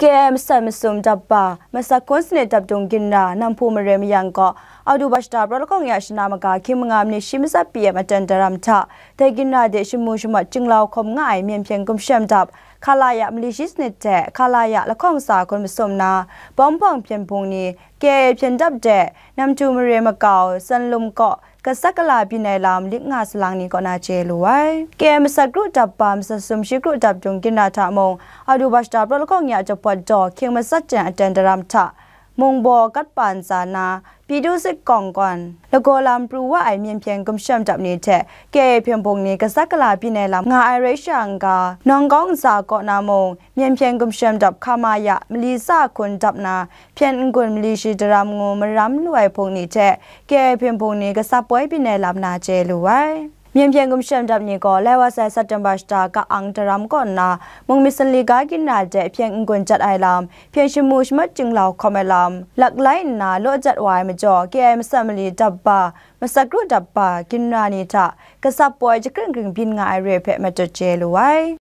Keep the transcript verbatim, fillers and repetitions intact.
K M S M masum dap ba, masak hkun sanit dap dung ginra, Namhpu mare mayang kaw, Audu ba shata prat lahkawng ya shana maga hkying manga minit shi matsat P M atan daram hta, dai ginra de shamu shamat jinglau hkawm nga ai myen hpyen gumshem dap, Khalaya mali shi sanit hte Khalaya lahkawng tsa hkun masum na, bawm hpawng hpyen hpung ni, K A A hpyen dap de, Namhtu mare makau, Sanlum kaw, gasat gala byin ai lam lik nga salang ni kaw na chye lu ai. K M S gru dap ba, masat sum shi gru dap dung ginra hta mung, Audu ba shata prat lahkawng ya jahpawt daw, hkying matsat jan atan daram hta, mungbaw gat pa ntsa na, Pidu sit kawng kawn, lagaw lam pru wa ai myen hpyen gumshem dap ni hte, K A A hpyen hpung ni gasat gala byin ai lam nga ai rai sha n ga, Nawng kawng ntsa kaw na mung, myen hpyen gumshem dap Khamaya mali tsa hkun dap na, hpyen n-gun mali shi daram ngu maram lu ai hpung ni hte, K A A hpyen hpung ni gasat poi byin ai lam na chye lu ai. Myen hpyen gumshem dap ni gaw, lai wa sai September shata ka-ang daram kaw nna, mung myit sanli ga ginra de hpyen n-gun jat ai lam, hpyen shamu shamat jinglau hkawm ai lam, laklai nna law jat wa ai majaw, K M S mali dap ba, masat gru dap ba, ginra ni hta, gasat poi jahkring kring byin nga ai re hpe matut chye lu ai.